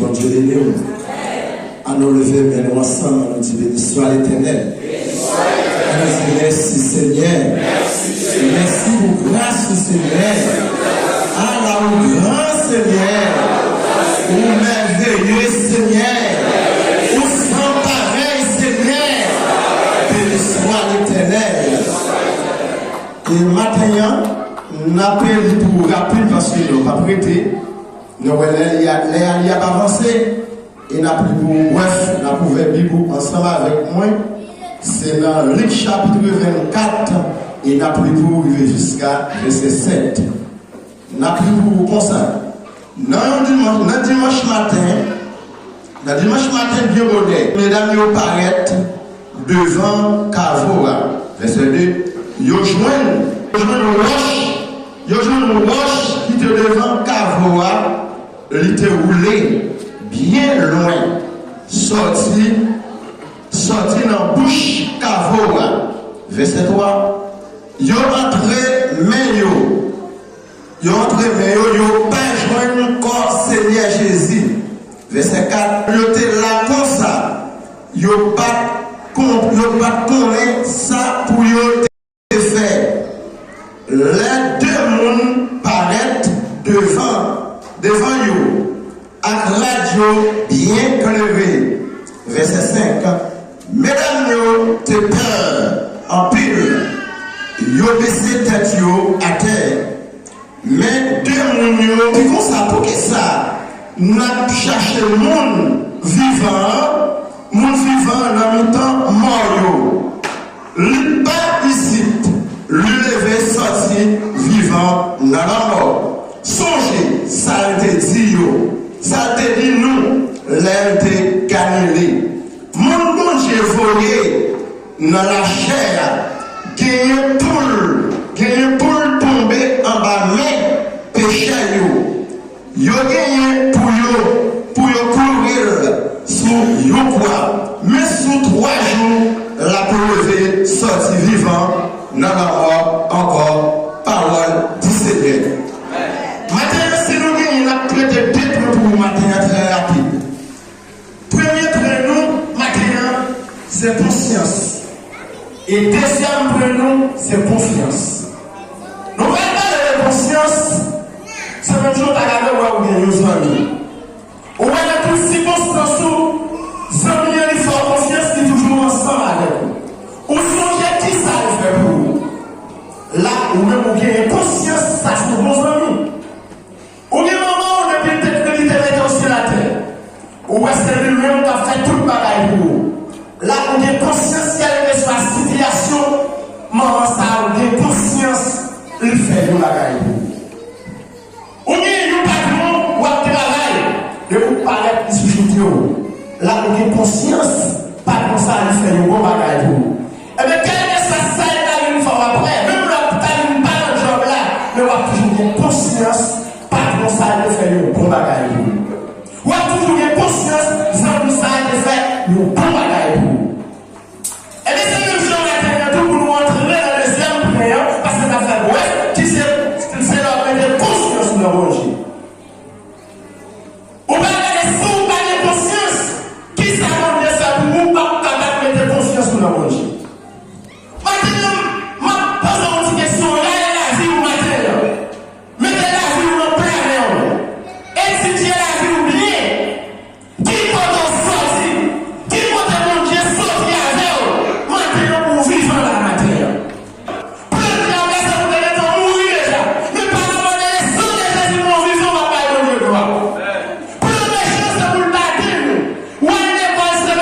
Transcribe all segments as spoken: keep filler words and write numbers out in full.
Bondye beni w. Ann nou leve men nou ansanm, ann nou di, Béni soit l'Éternel. Ann nou di, Mèsi, Senyè. Mèsi pou gras ou, Senyè. Ala ou gran, Senyè. Ou mèveye, Senyè. Ou san parèy, Senyè. Béni soit l'Éternel. E maten an, n ap li pou rapid paske nou p ap rete. Nou wè lè li a, lè a li ap avanse. E n ap li pou, brèf, n ap ouvè Bib ou ansanm avèk mwen. Se nan Lik chapit vennkat, e n ap li pou rive jiska vèsè sèt. N ap li pou konsa. Nan yon dimanch, nan dimanch maten, nan dimanch maten byen bonè, medam yo parèt devan kavo a. Vèsè de, yo jwenn, yo jwenn wòch, yo jwenn wòch ki te devan kavo a, li te woule byen lwen, sòti, sòti nan bouch kavo a. Vèsè twa, yo antre men yo, yo antre men yo, yo pa jwenn kò Senyè Jezi. Vèsè kat, yo te la konsa, yo pa t kon-, yo pa t konnen sa pou yo te fè. Lè de moun parèt devan, devan yo, ak rad yo byen klere. Vèsè senk, medam yo te pè anpil, yo bese tèt yo atè. Men de moun yo di konsa, poukisa n ap chache moun vivan an, moun vivan an nan mitan mò yo? Li pa isit, li leve sòti vivan nan lanmò. Sonje sa l te di yo, sa l te di nou lè l te Galile. Moun Bondye voye nan lachè a genyen pou l, genyen pou l tonbe anba men pechè yo. Yo genyen pou yo, pou yo kouri l sou yon kwa, men sou twa jou, l ap leve sòti vivan nan lanmò ankò. Pawòl di Senyè. Maten an, si nou genyen, n ap trete de pwen pou ou maten an, trè rapid. Premye pwen nou maten an, se konsyans. E dezyèm pwen nou, se konfyans. Nou pral pale de konsyans, se menm jan w ta gade w wè ou gen yon zanmi. Ou wè nan tout sikonstans ou, zanmi an li fè w konfyans, li toujou ansanm avèk ou. Ou sonje kisa l fè pou ou. La, ou menm ou genyen konsyans sa se yon bon zanmi. Ou gen manman w depi l te, li te mete w sou latè. Ou wè se li menm k ap fè tout bagay pou ou. La ou gen konsyans kèlkeswa sitiyasyon manman sa a, ou gen konsyans li fè yon bagay pou ou. Ou gen yon patwon w ap travay, depi w parèt li sou chofye w. La ou gen konsyans patwon sa a li fè yon bon bagay pou ou. Ebyen kèlkeswa sa l ta vin fè w apre, menm lè w ta vin pa nan djòb la, men w ap toujou gen konsyans patwon sa a te fè yon bon bagay pou ou. W ap toujou gen konsyans zanmi sa a te fè yon bon bagay pou ou. Ebyen se menm jan maten an tou pou nou antre nan dezyèm pwen an, paske n ap fè brèf, ki se, se lè w mete konsyans ou nan Bondye. Ou pa gade si w pa gen konsyans, kisa Bondye fè pou ou, w p ap kapab mete konsyans ou nan Bondye. Maten an, m ap poze w yon ti kesyon, rayi lavi w maten an. Mete lavi w nan pla men w. Etidye lavi w byen. Ki kote w sòti? Ki kote Bondye sòti avè w maten an pou w vivan la maten an? Plan l te anvè se pou w te gentan mouri deja. Men pa nan mò de san de Jezi nou vivan w ap bay Bondye glwa. Plan mechan se pou l ta atenn ou. Wè l devan l se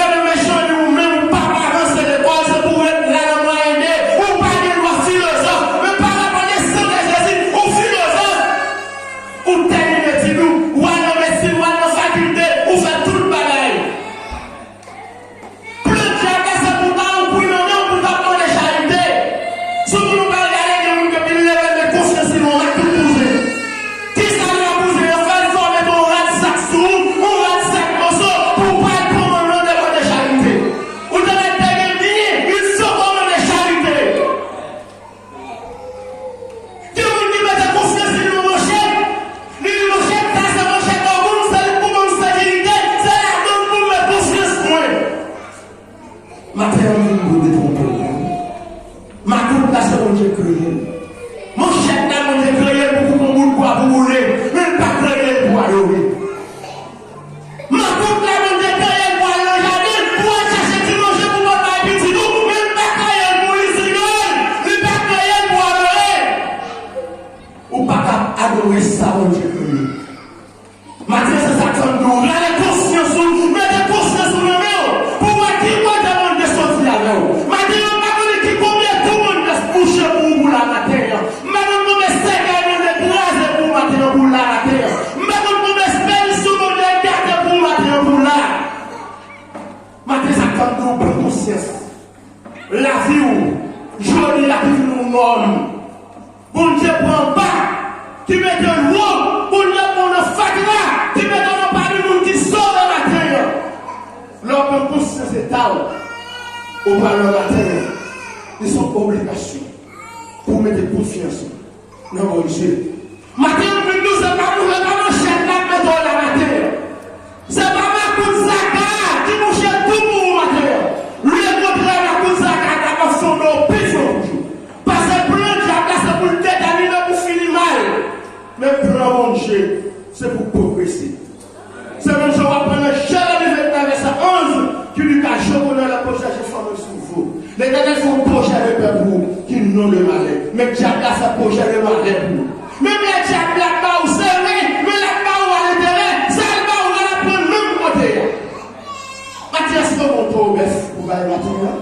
Maten an vin pou detwonpe w. Makout la se Bondye k kreye l. Manchèt la Bondye kreye l pou koupe yon bout bwa pou boule, men l pa kreye l pou adore. Makout la Bondye kreye l pou al nan jaden, pou al chache ti manje pou pot bay pitit ou, men l pa kreye l pou li sou yo l, li pa kreye l pou adore. Ou pa ka adore sa Bondye kreye. Maten se sa k fè m di w, rale konsyans ou, mete konsyans ou nan men w, pou w wè ki kote Bondye soti avè w. Maten an, m pa konnen ki konbyen tou Bondye bouche pou ou pou la maten an. M pa konn konbyen sèkèy Bondye kraze pou ou maten an pou la maten an. M pa konn konbyen spèmisyon Bondye gate pou ou maten an pou la. Maten sa k fè m di w, pran konsyans. Lavi w jodi a ki vin yon nòm. Bondye pran ba ki mete l wo, Bondye pran w nan fatra ki mete w nan pami moun ki sove maten an. Lè w pran konsyans eta w, ou pral nan maten an, li se yon obligasyon pou w mete konfyans ou nan Bondye. Maten an, m vin di w, se pa pou, se pa manchèt la k mete w la maten an. Se pa makout zaka ki mouche tou pou ou maten an. Lekontrè, makout zaka ta ap fonde w pi fon toujou. Paske plan dyab la se pou l detèmine pou fini mal. Men plan Bondye, se pou pwogrese. Se menm jan w ap pran nan Jeremi vennkat vèsè onz, ki di ka Job onè lè pwojè je fanm sou vo. Letènèl fè yon pwojè de pè pou ou, ki non de malè. Men dyab la fè pwojè de malè pou ou. Menm lè dyab la ba ou, se vre, men l ap ba ou a lenterè, sa l ba ou a l ap pran menm kote a. Maten, èske w monte w bèf pou bay maten an?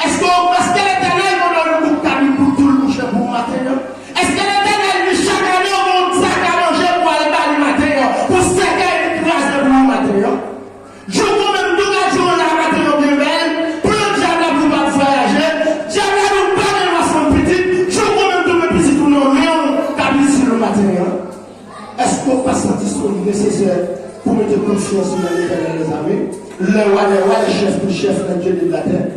Èske, èske Letènèl mande w yon bout kabrit pou tou l mouche pou ou maten an? Èske Letènèl di chak ane w gen yon zaka manje pou al ba li maten an, pou sèkèy li kraze pou ou maten an? Djougo menm tou ka djougo la maten an byen bèl, plan dyab la pou w pa vwayaje, dyab la di w pa gen dwa fanm pitit, djougo menm tou men pitit ou nan men w k ap itil ou maten an. Èske w pa santi sa li nesesè pou w mete konfyans ou nan Letènèl dèzame? Le roi des rois, le chef des chefs, le Dieu de la terre.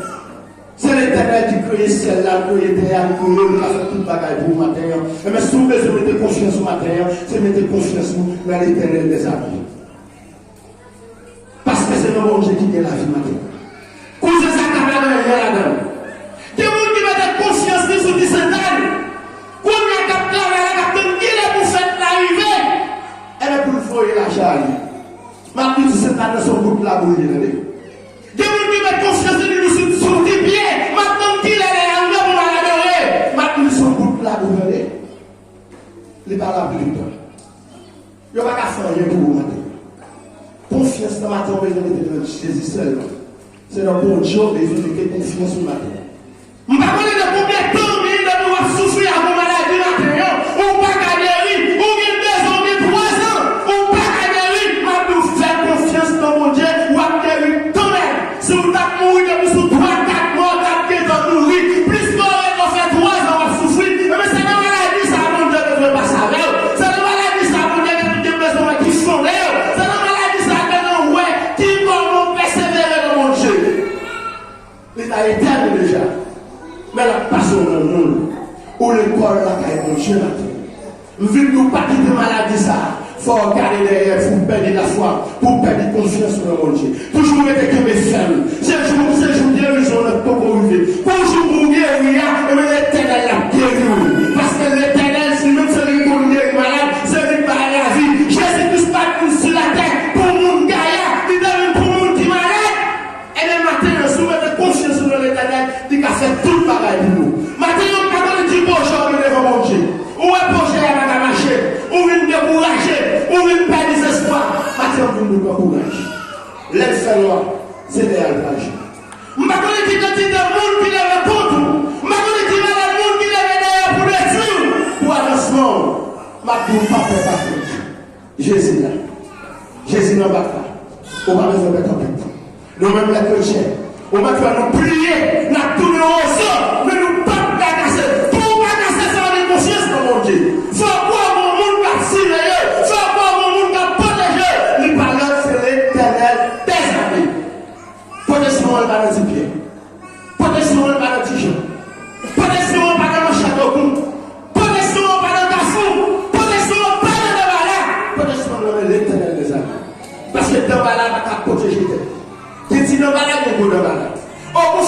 Se Letènèl ki kreye syèl la, l kreye tè a, l kreye w, li ka fè tout bagay pou ou maten an. Enben, si w bezwen mete konfyans ou maten an, se mete konfyans ou nan Letènèl dèzame. Paske se nan Bondye ki gen lavi maten an. Kouzen sa ka pa gen anyen ladan l. Gen moun ki mete konfyans li sou ti Sentàn. Kounye a k ap travay la, k ap tann kilè pou fèt la rive. Enben, pou l voye lajan a li. M ap di ti Sentàn nan se yon bout labou l ye, tande. Gen moun ki met konfyans li sou, sou ti pye. M ap tann kilè lè a rive pou m al adore. M ap di l se yon bout labou, tande. Li pa la pou toutan. Yo pa ka fè anyen pou ou maten. Konfyans nan maten, ou bezwen mete nan Jezi sèlman. Se nan Bondye ou bezwen mete konfyans ou maten. M pa konnen nan konbyen tan ou gen depi w ap soufri ak yon maladi maten an, ou pa ka geri, ou gen de zan, ou gen twa zan, ou pa ka geri, m ap di w fè konfyans nan Bondye, w ap geri kanmenm. Si w t ap mouri depi sou twa, kat mwa, w t ap gentan mouri. Plis ke w ret, w fè twa zan w ap soufri. Enben, se nan maladi sa a Bondye bezwen pase avè w. Se nan maladi sa a Bondye gen, gen bezwen wè ki fondè w. Se nan maladi sa a l bezwen wè ki kòman w pèsevere nan Bondye. Li ta etèn deja. Men l ap pase w nan moun. Ou lekòl lakay Bondye maten. M vin di w pa kite maladi sa a fè w gade dèyè pou w pèdi lafwa, pou w pèdi konfyans ou nan Bondye. Toujou rete kenbe fèm. Se jou, se jou gerizon nan poko rive. Pou jou pou w geri a, enben Letènèl ap geri w. Paske Letènèl, se li menm, se li ki konn geri malad, se li ki bay lavi. Jezi Kris pa t vin sou latè pou moun gaya, li te vin pou moun ki malad. Ebyen, maten an, si w mete konfyans ou nan Letènèl, li ka fè tout bagay pou ou. Maten an, m pa konnen ki pwojè w gen devan Bondye. Ou wè pwojè a pa ka mache, ou vin dekouraje, ou vin pèdi zespwa. Maten an, m vin di w pran kouraj. Lè l fè nwa, se lè a l pral jou. M pa konnen ki kantite moun ki leve kont ou. M pa konnen ki malè moun ki leve dèyè pou detwi w, pou avansman w. M ap di w, pa pè, pa krent. Jezi la. Jezi nan bak la. Ou pa bezwen pè tanpèt. Nou menm lè kretyen, ou mèt wè nou pliye, n ap tounen ozo, men nou p ap ka kase. Pou ou pa kase, fò w gen konfyans nan Bondye. Fò w kwè gon moun k ap siveye w. Fò w kwè gon moun k ap pwoteje w. Li pa lòt, se Letènèl dèzame. Pwoteksyon an pa nan Ti Pyè. Pwoteksyon an pa nan Ti Jan. Pwoteksyon an pa nan Manchèt Okout. Pwoteksyon an pa nan Kafou. Pwoteksyon an pa nan Danbala. Pwoteksyon an nan men Letènèl dèzame. Paske Danbala pa ka pwoteje tèt. Gen ti Danbala, gen gwo Danbala. Okou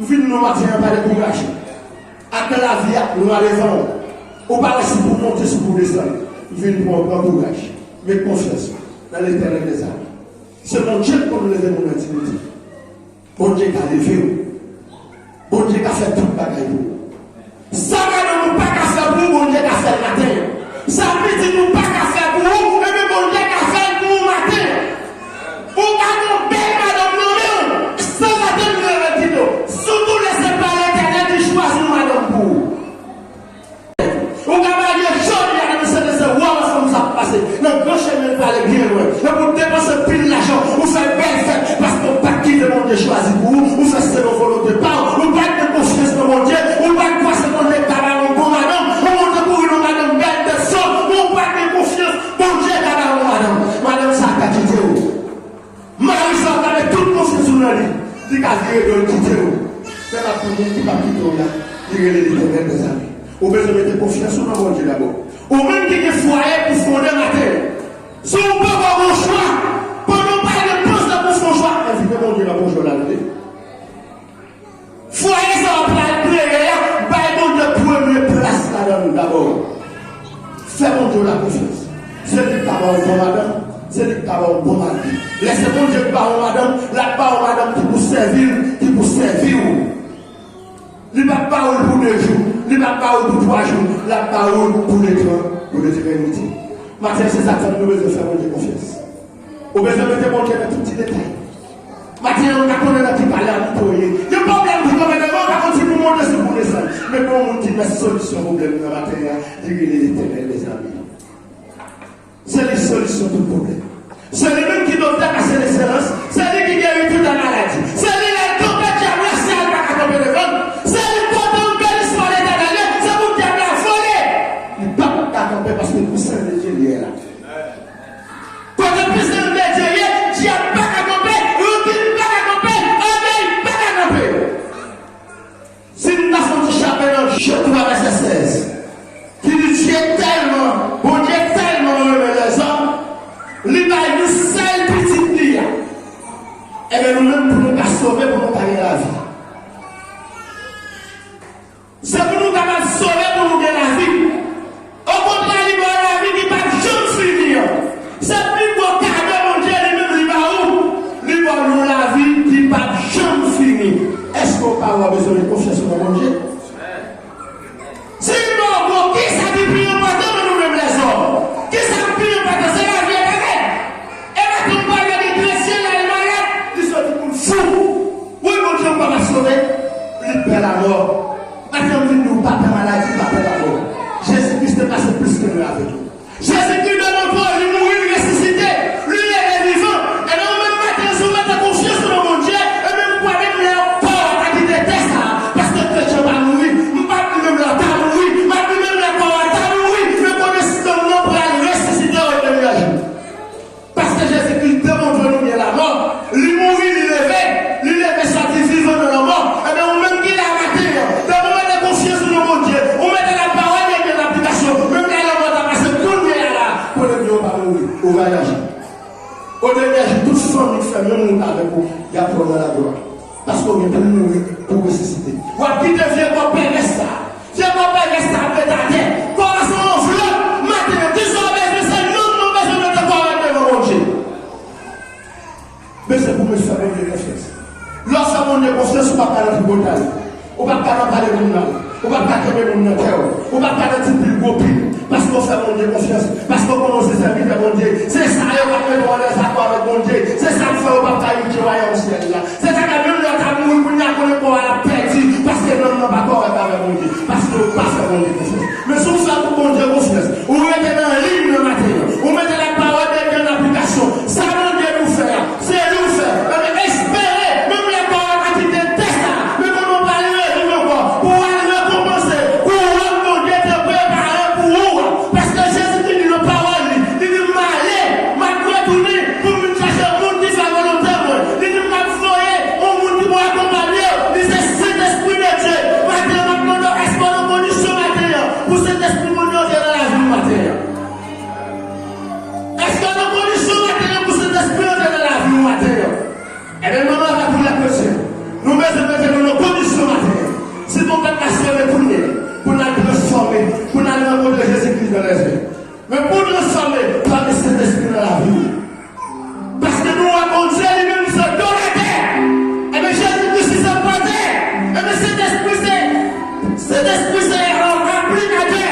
M vin nan maten an, pa dekouraje. Ak lavi a, nou ale devan w. Ou pa wè si pou w monte, si pou w desann. M vin pou w pran kouraj. Met konfyans ou nan Letènèl dèzame. Se Bondye k konn leve moun nan dinite. Bondye ka leve w. Bondye ka fè tout bagay pou ou. Sa madanm ou pa ka fè pou ou, Bondye ka fè l maten an. Sa pitit ou pa ka fè pou ou, ebyen Bondye ka fè l pou ou maten an. Ou ka gen yon bèl madanm nan men w, san atann li leve l kite w. Sitou lè se pa Letènèl ki chwazi yon madanm pou ou. Ou ka marye jodi a, men se de se wòl ansanm sa ap pase. Nan gran chemen l prale byen lwen. Nan pou depanse pil lajan, ou fè bèl fèt, paske ou pa t kite Bondye chwazi pou ou, ou fè selon volonte pa w, ou pa t gen konfyans nan Bondye, ou pa t kwè se Bondye k ta ba w yon bon madanm, ou monte kouri nan madanm bèl tèt sòt, ou pa t gen konfyans Bondye ka ba w yon madanm. Madanm sa a ka kite w. Mari sa w ka met tout konfyans ou nan li, li ka vire do l kite w. Men m ap di w, moun ki p ap kite w la, li rele Letènèl dèzame. Ou bezwen mete konfyans ou nan Bondye dabò. Ou menm ki gen fwaye pou fonde maten, si w poko gon chwa, pandan w pa gen pòs la pou w fè yon chwa, envite Bondye nan pwojè w la, tande. Fwaye sa w ap pral kreye a, bay Bondye premye plas ladan l dabò. Fè Bondye w la konfyans. Se li k ka ba w yon bon madanm, se li k ka ba w yon bon mari. Lè se Bondye k ba w yon madanm, l ap ba w yon madanm ki pou sèvi l, ki pou sèvi w. Li p ap ba w l pou de jou, li p ap ba w l pou twa jou, l ap ba w l pou letèn-, pou letènite. Maten an, se sa k fè nou bezwen fè Bondye konfyans. Ou bezwen mete Bondye nan tout ti detay. Maten an, ou pa konnen nan ki palè abite w ye. Gen pwoblèm ki tonbe devan w, ou pa konn si pou w monte, si pou w desann. Men gen yon moun ki gen solisyon pwoblèm nan maten an, li rele Letènèl, mezanmi. Se li solisyon tout pwoblèm. Se li menm ki doktè pa ekselans, se li ki geri tout maladi. Se li lè l kanpe dyab la, syèl pa ka kanpe devan l. Se li kote yon benisman Letènèl ye, se pou dyab la vole. Li p ap ka kanpe paske pou Sentespri li ye la. Kote Sentespri ye, dyab pa ka kanpe, rankin pa ka kanpe, ògèy pa ka kanpe. Si n ta fè yon ti chape nan Job twa vèsè sèz, ki di, Dye tèlman, Bondye tèlman renmen lèzòm, li bay yon sèl pitit li a. Ebyen, nou menm, pou nou ka sove, pou nou ka gen lavi. Se pou nou kapab sove, pou nou gen lavi. Okontrè, li ba w lavi ki p ap janm fini an. Se pi gwo kado Bondye li menm li ba ou. Li ba w yon lavi ki p ap janm fini. Èske w pa wè w bezwen met konfyans ou nan Bondye? Si l ba w gwo, kisa ki pi enpòtan nan nou menm lèzòm? Kisa ki pi enpòtan? Se lavi etènèl. E maten w pa wè gen kretyen la, li malad, li soti pou l fou. Wi, Bondye, ou pa ka sove, li pè lamò. Maten m vin di w, pa pè maladi, pa pè lamò. Jezi Kris te pase plis ke nou avèk li. Jezi Kris demontre w, li mouri, li resisite, li leve vivan. Ebyen, ou menm maten, si w mete konfyans ou nan Bondye, ebyen, m kwè menm lè kò a ta kite tè sa a, paske kretyen pa mouri, m p ap di menm lè w ta mouri, m ap di menm lè kò a ta mouri, men konnen si nonm nan pral resisite o dènye jou. Paske Jezi Kris demontre nou gen lamò. Li mouri, li leve. Li leve sòti vivan nan lanmò. Ebyen, ou menm ki la maten an, depi w mete konfyans ou nan Bondye, ou mete lapawòl de Dye an aplikasyon, menm lè lanmò ta pase kounye a la, konnen Bondye pa mouri. Ou va aji. O dènye jou, tout fanmi k fè menm wout avèk ou, y ap pran nan laglwa. Paske w gen pou w mouri, pou w resisite. W ap kite vye kò pèvès sa a. Vye kò pèvès sa ap ret atè. Kò a se yon anvlòp. Maten an, kisa w bezwen? Se nanm nan w bezwen mete kòrèk devan Bondye. Men se pou w fè Bondye konfyans. Lè w fè Bondye konfyans, ou p ap ka nan tripotay. Ou p ap ka nan pale moun mal. Ou p ap ka kenbe moun nan kè w. Ou p ap ka nan di pil gwo pil. Paske w fè Bondye konfyans. Paske w konnen w se sèvitè Bondye. Se sa yo k ap mete w an dezakò avèk Bondye. Se sa k fè yo p ap ka erite wayòm syèl la. Se sa k fè menm lè w ta mouri kounye a, konnen kò a ap pèdi, paske nanm nan pa kòrèk avèk Bondye, paske w pa fè Bondye konfyans. Men si w fè pou Bondye konfyans, ou rete nan liy nan maten an, ou mete lapawòl de Dye an aplikasyon, sa Bondye di w fè a, se li w fè. Ebyen, espere, menm lè kò a pa kite tè sa a, men konnen w pral reviv ankò, pou w al rekonpanse kouwòn Bondye te prepare pou ou a. Paske Jezi ki di nan pawòl li, li di, m ale, m ap retounen pou m vin chache moun ki fè volonte mwen. Li di, m ap voye yon moun ki pou akonpanye w. Li se Sentespri Men pou w transfòme, pa gen Sentespri nan lavi w. Paske nou wè Bondye li menm se do atè. Ebyen, Jezi Kris li se pwatè. Ebyen, Sentespri se, Sentespri se, euh, aplikatè.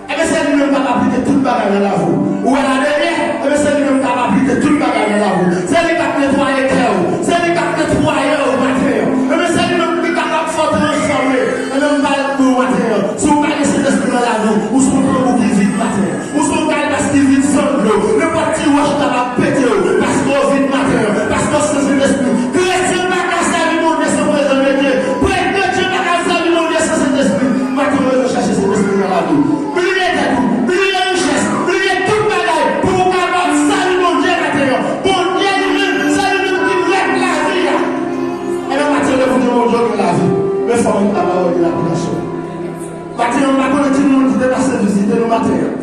Ebyen, se li menm k ap aplike tout bagay nan lavi w. Ou wè la dèyè, ebyen, se li menm k ap aplike tout bagay nan lavi w. Se li k ap netwaye kè w. Se li k ap netwaye w maten an. Ebyen, se li menm ki kapab fè w transfòme. Ebyen, m pale pou ou maten an. Si w pa gen Sentespri nan lavi w, ou se yon tanbou ki vid maten an. Ou se yon kalbas ki vid san dlo. Nenpòt ti wòch kapab pete w. Paske w vid maten an. Paske w san Sentespri. Kretyen pa ka sèvi Bondye san prezans de Dye. Kretyen pa ka sèvi Bondye san Sentespri. Maten an, w bezwen chache Sentespri nan lavi w. Bliye tèt ou, bliye richès, bliye tout bagay pou w kapab sèvi Bondye maten an. Bondye li menm, se li menm ki mèt lavi a. Ebyen, maten an, lè Bondye ban w jòt lavi, men fò w mete lapawòl li an aplikasyon. Maten an, m pa konnen ki moun ki te pase vizite nou maten an.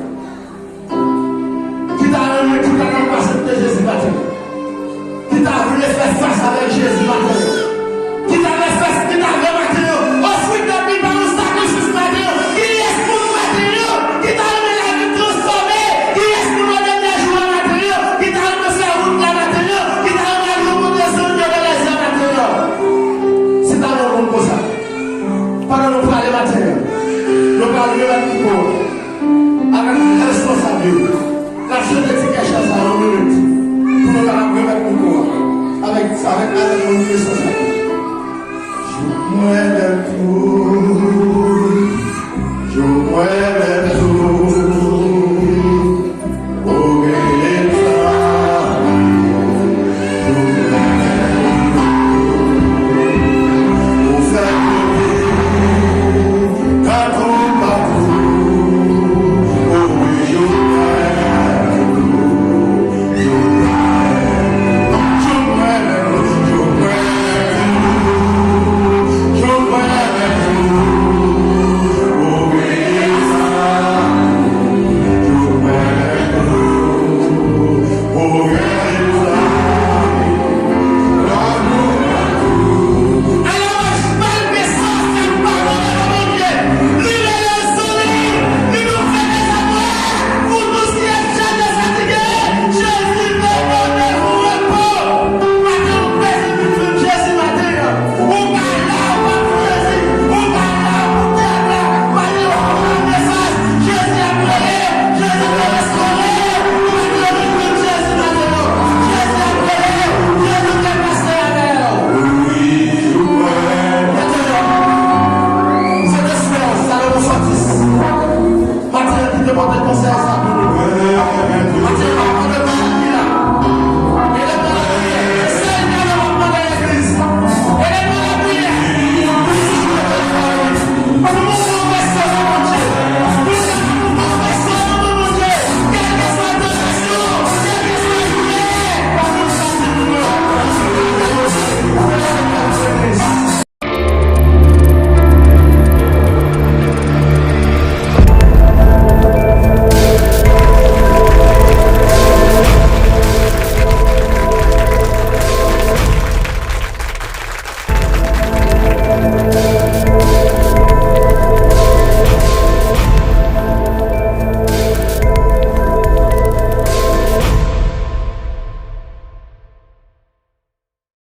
Ki ta renmen, ki ta nan aksepte Jezi maten an. Ki ta vle fè fas avèk Jezi maten an. Ki ta vle fè, ki ta vle maten an ofri tèt li pa yon sakrifis maten an. Kiyès moun maten an ki ta renmen lavi l transfòme? Kiyès moun nan dènye jou a maten an ki ta renmen fè wout la maten an? Ki ta renmen al rankontre Sentespri nan lèzè maten an? Si ta gen yon moun konsa, pandan nou prale maten an, nou pral remèt mikwo avèk responsab yo. N ap chante ti kèchè sa yon minit pou nou kapab remèt mikwo a avèk, avèk, avèk moun ki responsab. Mwen menm